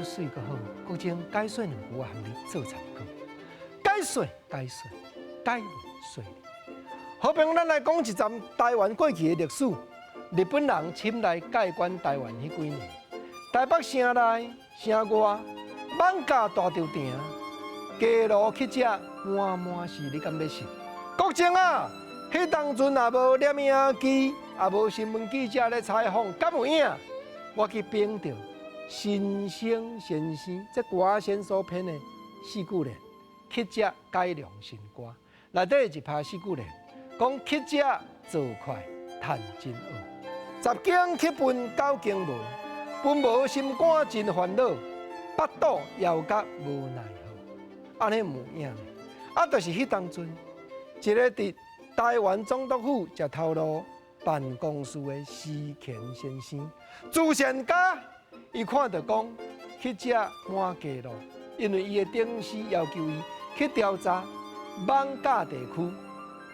足媠閣好，國政解說兩句，我含你做參考。解說解說解無說。好比咱來講一站台灣過去的歷史，日本人侵來界關台灣彼幾年，台北城內城外，艋舺大稻埕，街路乞食滿滿是，你敢欲信？國政啊，彼當陣也無攝影機，也無新聞記者咧採訪，敢有影？我去爿著新生先生，這歌仔先所編的四句聯，乞食改良新歌，內底一拍四句聯，講乞食做快，趁真學，十間乞分九間無，分無心肝真煩惱，腹肚枵甲無奈何，按呢有影呢？啊，就是彼當陣，一个佇台灣總督府食頭路辦公室的施乾先生，慈善家，伊看著講乞食滿街路，因為伊的頂司要求伊去調查艋舺地區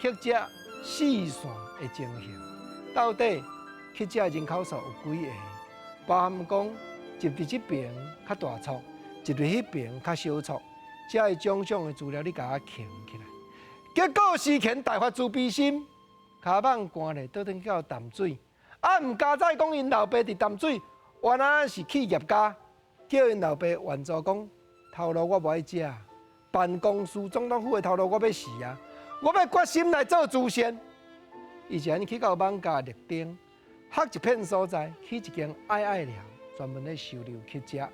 乞食四散的情形，到底乞食人口數有幾个？包含講入佇這爿較大撮，入佇彼爿較小撮，這个種種的資料你共我抎起來。結果施乾大發慈悲心，跤蠓寒咧，倒轉去到淡水，啊，毋佳哉講𪜶老爸佇淡水，原來是企業家，叫𪜶老爸援助講頭路我無愛食，辦公室總統府的頭路我欲辭啊，我欲決心來做慈善。伊就按呢去到艋舺綠燈，彼一片所在，起一間愛愛寮，專門咧收留乞食。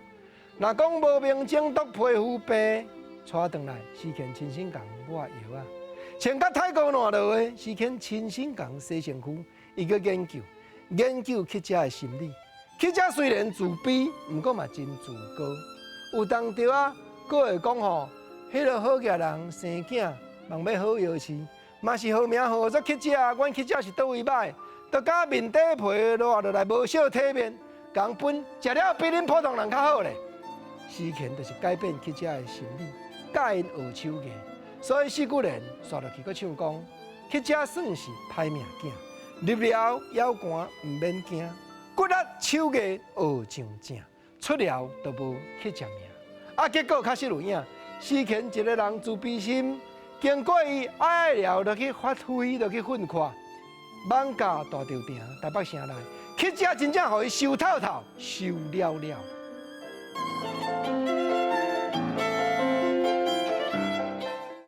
若講無名總督皮膚病，帶轉來，施乾親身共抹藥仔。穿甲太高爛落的，施乾親身共洗身軀，伊閣研究研究乞食的心理。乞食雖然自卑，毋過嘛真自高。有當著啊，閣會講吼，彼个好額人生囝，望欲好藥飼，嘛是號名號做乞食啊。阮乞食是佗位䆀，都敢面底皮落落來無少體面，共分食了比恁普通人較好咧。施乾就是改變乞食的心理，教𪜶學手藝。所以四句聯煞落去，閣唱講，乞食算是歹命囝，入寮枵寒毋免驚，骨力手藝學上正，出寮就無乞食命。啊，結果確實有影，施乾一个人慈悲心，經過伊愛愛寮落去發揮，落去奮發，艋舺大稻埕台北城內，乞食真正予伊收透透，收了了。